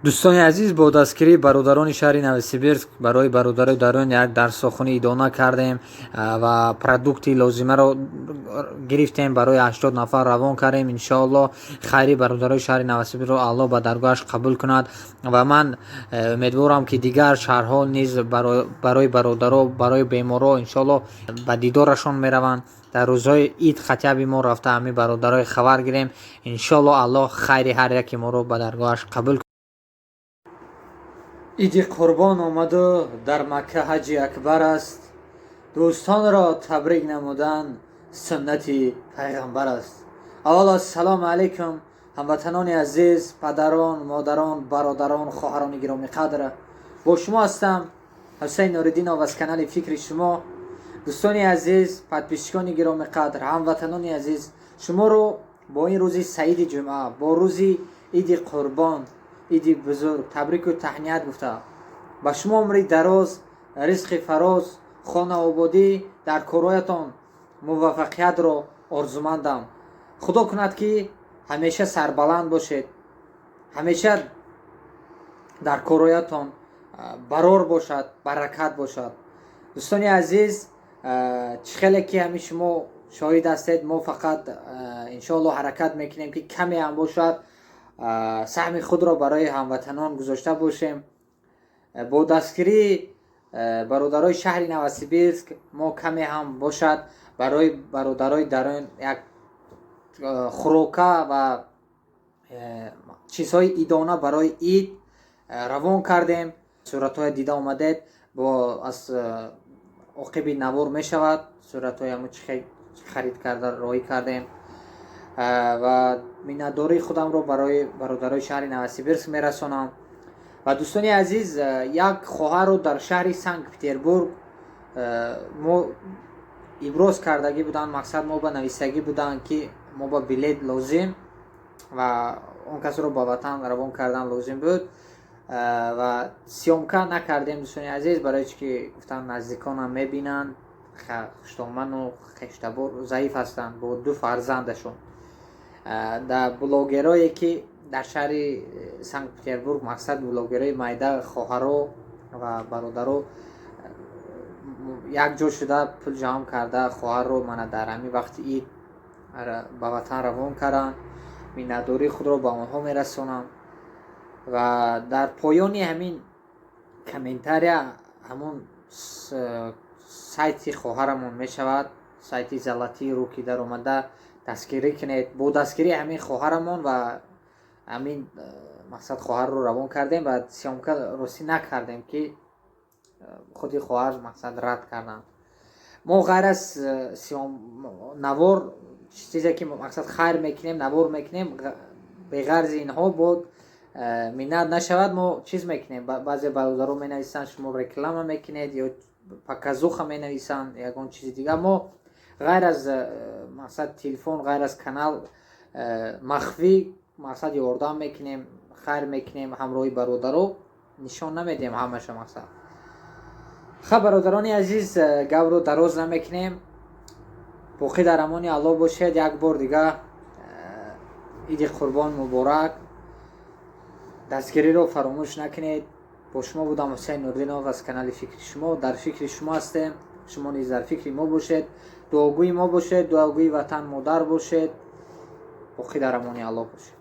Дӯстони азиз, бо дастгирии бародарони шаҳри Новосибирск барои бародарои дарун як дарсохони идона кардем ва продукти лозимаро гирифтем, барои 80 нафар равон кардем. Иншоалло, хайри бародарои шаҳри Новосибирро Аллоҳ ба даргоҳаш қабул кунад ва ман умедворам, ки дигар шаҳрҳо низ барои бародаро, барои беморро иншоалло ба дидорашон мераванд. Дар рӯзҳои ид хотя бы мо рафта ҳамин бародарои хабар гирем. Иншоалло, Аллоҳ хайри ҳар яке моро ба даргоҳаш қабул. Иди Қурбон омаду дар Макка ҳаҷи акбар аст. Дӯстонро табрик намудан суннати пайғамбар аст. Аввало, ассалому алайкум, ҳамватанони азиз, падарон, модарон, бародарон, хоҳарони гиромиқадр. Бо шумо ҳастам, Ҳусайн Нуриддинов, аз канали «Фикри шумо». Дӯстони азиз, подписчикони гиромиқадр, ҳамватанони азиз, шуморо бо ин рӯзи саиди ҷумъа, бо рӯзи Иди Қурбон, иди бузург табрику таҳният гуфта, ба шумо умри дароз, ризқи фароз, хонаободӣ, дар корҳоятон муваффақиятро орзумандам. Худо кунад, ки ҳамеша сарбаланд бошед, ҳамеша дар корҳоятон барор бошад, баракат бошад. Дӯстони азиз, чӣ хеле ки ҳамин шумо шоҳид ҳастед, мо фақат иншоалло ҳаракат мекунем, ки каме ҳам бошад, саҳми худро барои ҳамватанон гузошта бошем. Бо дастгирии бародарои шаҳри Новосибирск мо каме ҳам бошад барои бародарои дарун як хӯрока ва чизҳои идона барои ид равон кардем. Суратҳое дида омадед, бо аз оқиби навор мешавад суратҳои ҳамо чӣ харид карда роҳӣ кардем ва миннатдории худамро барои бародарои шаҳри Новосибирск мерасонам. Ва, дӯстони азиз, як хоҳарро дар шаҳри Санкт Петербург мо иброз кардагӣ буданд, мақсад, мо ба нависагӣ буданд, ки мо ба билет лозим ва он касро ба ватан равон кардан лозим буд ва съёмка накардем, дӯстони азиз, барои чи ки гуфтанд, наздиконам мебинанд, хуштоману хештабор заиф ҳастанд бо ду фарзандашон. Дар блогерое ки дар шаҳри Санкт Петербург, мақсад, блогерои майда, хоҳаро ва бародаро якҷо шуда, пул ҷамъ карда, хоҳарро мана дар ҳамин вақти ид ба ватан равон карданд. Миннатдории худро ба онҳо мерасонам ва дар поёни ҳамин комментария ҳамон сайти хоҳарамон мешавад, сайти «Золотые руки», даромада дастгирӣ кунед. Бо дастгирии ҳамин хоҳарамон ва ҳамин мақсад хоҳарро равон кардем ва съёмка ростӣ накардем, ки худи хоҳар, мақсад, рад карданд. Мо ғайр аз навор, чизе ки, мақсад, хайр мекунем, навор мекунем, беғарзи инҳо бо миннат нашавад, мо чиз мекунем. Баъзе бародаро менависанд, шумо реклама мекунед ё показуха менависанд, ягон чизи дигар. Мо ғайр аз, мақсад, телефон, ғайр аз канал, махфӣ, мақсад, ёрдам мекунем, хайр мекунем ҳамроҳи бародаро, нишон намедиҳем ҳамаша, мақсад. Ха, бародарони азиз, гапро дароз намекунем. Боқӣ дар амони Аллоҳ бошед. Як бор дига Иди Қурбон муборак. Дастгириро фаромӯш накунед. Бо шумо будам, Ҳусайн Нурдинов, аз канали «Фикри шумо». Дар фикри шумо ҳастем, шумо низ дар фикри мо бошед, дуогӯи мо бошед, дуогӯи ватан модар бошед. Боқӣ дар амони Аллоҳ бошед.